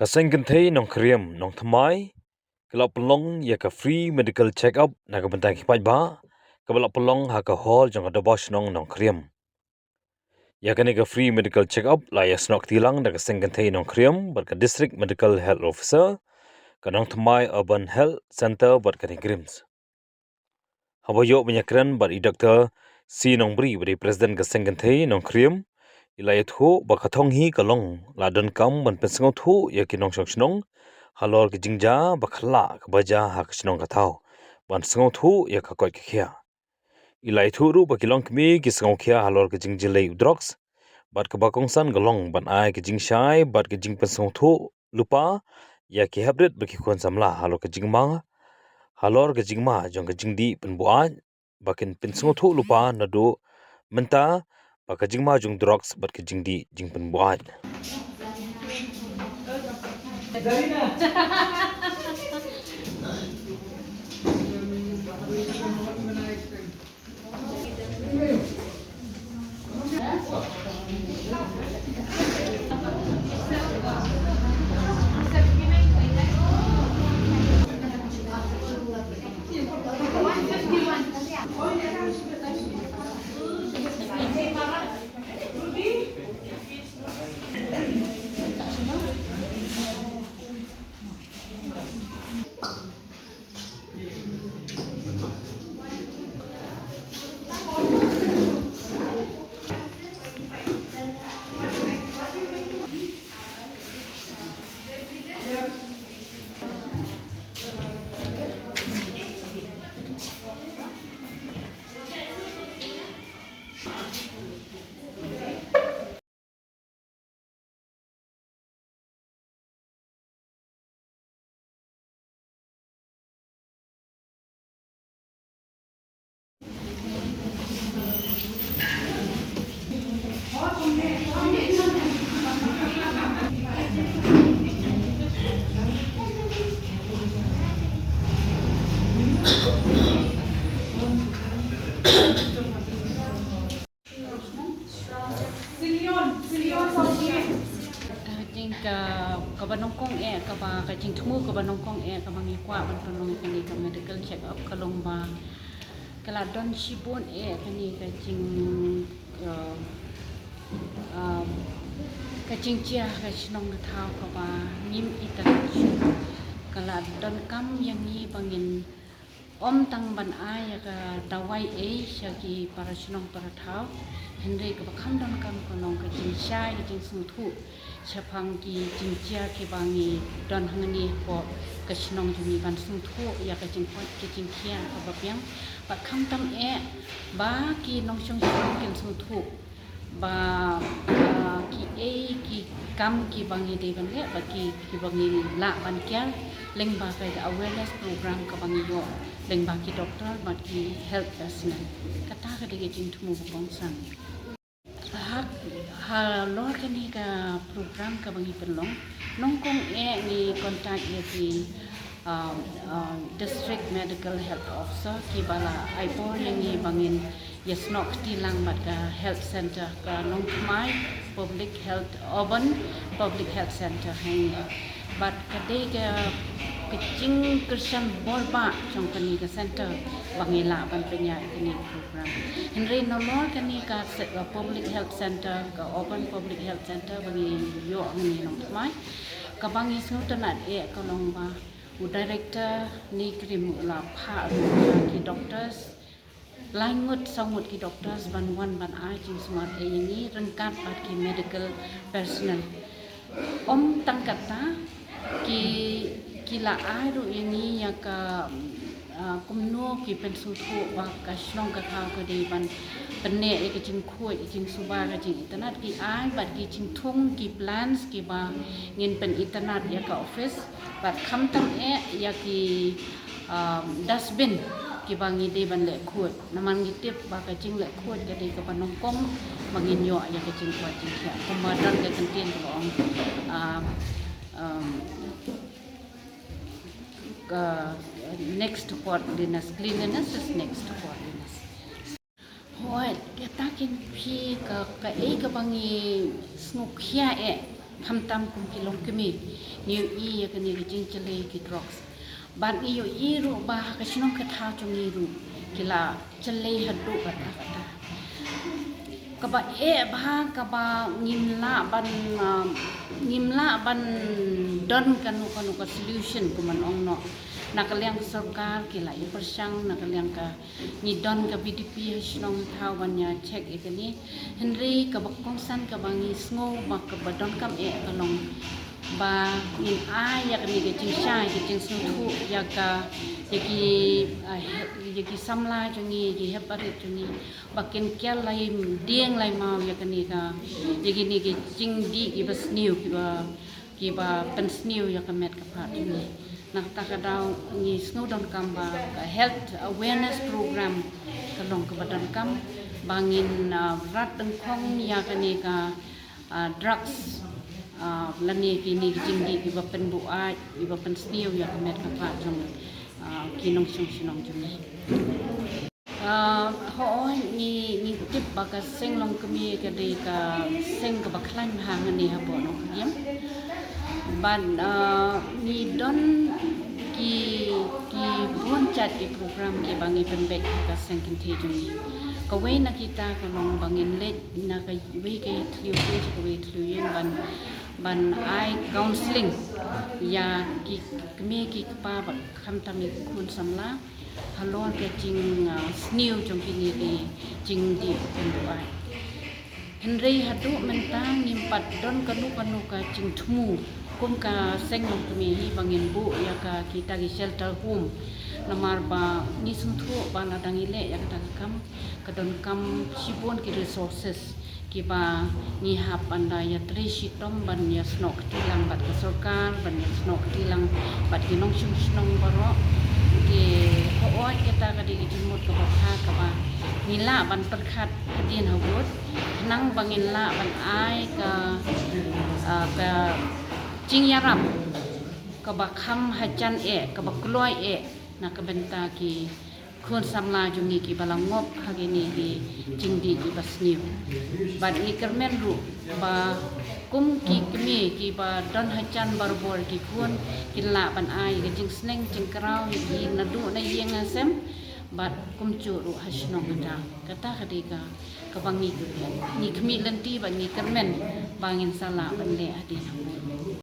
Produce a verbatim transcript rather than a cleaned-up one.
Ka Seng Kynthei Nongkhriem Nongthymmai ka la pynlong ïa ka free medical check-up na ka bynta ki paidbah, kaba la pynlong ha ka hall jong ka Dorbar Shnong Nongkhriem. Ïa kane ka free medical check-up la ïasnoh kti lang da ka Seng Kynthei Nongkhriem bad ka District Medical Health Officer, ka Nongthymmai Urban Health Centre bad ka NEIGRIHMS. Haba ïoh ban ïakren bad i Doktor C Nongbri, ba dei President ka Seng Kynthei Nongkhriem, i la ïathuh ba ka thong hi ka long la donkam ban pynsngewthuh ïa ki nongshong shnong halor ka jingjia ba khlah kaba jia ha ka shnong ka thaw, ban sngewthuh ïa ka koit ka khiah. I la ïathuh ruh ba ki longkmie ki sngewkhia halor ka jingjyllei u drugs, bad kaba kongsan ka long ban ai ka jingshai bad ka jingpynsngewthuh lypa ïa ki heprit bad ki khun samla halor ka jingma, halor ka jingma jong ka jingdih pynbuaid, ba kin pynsngewthuh lypa naduh mynta ba ka jingma jong drugs bad ka jingdih jingpynbuaid. Ka jing ka, kaba nyngkong eh, kaba ka jingthmu kaba nyngkong eh kaba ngi kwah ban pynlong kane ka medical check up ka long ba ka la don shibun eh kane ka jing, eh, eh, ka jingjia ka shnong ka thaw kaba ngim itynnad shuh. Ka la donkam ïa ngi ba ngin ym tang ban ai ïa ka dawai ei sha ki para shnong para thaw, hynrei kaba kham donkam ka long ka jingshai ka jingsngewthuh shaphang ki jingjia kiba ngi don hangne hapoh ka shnong jong ngi, ban sngewthuh ïa ka jingkoit ka jingkhiah kaba biang, bad khamtam eh ba ki nongshong shnong kin sngewthuh ba, ah, kiei ki kam kiba ngi dei ban leh, ba ki, kiba ngi lah ban kiar lyngba ka awareness program kaba ngi ïoh lyngba ki doktor bad ki health personnel. Kata ka dei ka jingthmu ba kongsan. Ha, halor kane ka program kaba ngi pynlong, nyngkong eh ngi contact ïa ki, um, um, District Medical Health Officer kiba la ai bor ïa ngi ba ngin ïasnoh kti lang bad ka health center, ka Nongthymmai Public Health, Urban Public Health Center hangne. Bad ka dei ka, ka jingkyrshan bor ba jong kane ka center ba ngi lah ban pynïaid kane ka program. Hynrei nalor kane ka se-, ka Public Health Center, ka Urban Public Health Center ba ngi ïoh hangne Nongthymmai, kaba ngi sngewtynnad eh ka long ba u director NEIGRIHMS u la phah ruh ïa ki doctors, lai ngut saw ngut ki doctors ban wan ban ai jingsumar eh ïa ngi ryngkat bad ki medical personnel. Ym tang kata, ki, ki la ai ruh ïa ngi ïa ka, ah, kumno ki pynsngewthuh ba ka shnong ka thaw ka dei ban pynneh ïa ka jingkhuid, ka jingsuba, ka jingitynnad, ki ai bad ki jingthung ki plans kiba ngin pynitynnad ïa ka office. Bad khamtam eh ïa ki, um, dustbin kiba ngi dei ban leh khuid. Namar ngi tip ba ka jingleh khuid ka dei kaba nyngkong ba ngin ïoh ïa ka jingkoit jingkhiah. Kumba don ka kyntien kaba ong, um, um, ka next to godliness, cleanliness is next to godliness. Hooid, kata kein phi ka, kaei kaba ngi sngewkhia eh Khamtam kum ki longkmie ngi ïohi ïa kane ka jingchallei ki drugs. Bad ngi ïohi ruh ba ha ka shnong ka thaw jong ngi ruh ki la challei haduh katta katta. Kaba eh bha kaba ngim lah ban, ah, ngim lah ban don kano kano ka solution kumno ong noh. Na ka liang ka sorkar ki la ïa pyrshang, na ka liang ka ngi don ka VDP ha shnong thaw ban ïa check ïa kane. Hynrei kaba kongsan kaba ngi sngew ba kaba donkam eh ka long ba ngin ai ïa kane ka jingshai ka jingsngewthuh ïa ka, ïa ki, ah, ïa ki samla jong ngi, ïa ki hep barit jong ngi ba kin kiar lai dieng lai maw ïa kane ka, ïa kine ki jingdih kiba sniew kiba kiba pynsniew ïa ka met ka phad jong ngi. Na kata ka daw ngi sngew donkam ba ka health awareness program ka long kaba donkam ba ngin, ah, rat dyngkhong ïa kane ka, ah, drugs, ah, lane kine ki jingdih kiba pynbuaid kiba pynsniew ïa ka met ka phad jong, ah, ki nongshong shnong jong ngi. Ah, hooid, ngi, ngi tip ba ka seng longkmie ka dei ka seng kaba khlaiñ bha hangne hapoh Nongkriem. Bad, ah, ngi don ki, ki bun jait ki program kiba ngi pynbeit ha ka seng kynthei jong ngi. Kawei na kita ka long ba ngin leit na kawei ka thliew sha kawei thliew ïing ban, ban ai counselling ïa ki kmie ki kpa bad khamtam ïa ki khun samla halor ka jing, ah, sniew jong kine ki jingdih pynbuaid. Hynrei haduh mynta ngim pat don kano kano ka jingthmu kum ka seng longkmie hi ba ngin buh ïa ka kita ki shelter home. Namar ba ngi sngewthuh ba lada ngi leh ïa kata ka kam ka donkam shibun ki resources kiba ngi hap ban da ïatrei shitom ban ïasnoh kti lang bad ka sorkar, ban ïasnoh kti lang bad ki nongshong shnong baroh. Ki hooid, kata ka dei ka jingmut kaba bha kaba ngi lah ban pyrkhat hadien ha wut khnang ba ngin lah ban ai ka, ah, ka jingïarap kaba kham hajan eh, kaba kloi eh na ka bynta ki khun samla jong ngi kiba la ngop ha kine ki jingdih kiba sniew. Bad ngi kyrmen ruh ba kum ki kmie kiba don hajan barabor ki khun kin lah ban ai ka jingsneng jingkraw ïa ki naduh na ïing na sem bad kumjuh ruh ha shnong ha thaw. Kata ka dei ka, kaba ngi, ngi khmih lynti bad ngi kyrmen ba ngin sa lah ban leh hadien ha mut.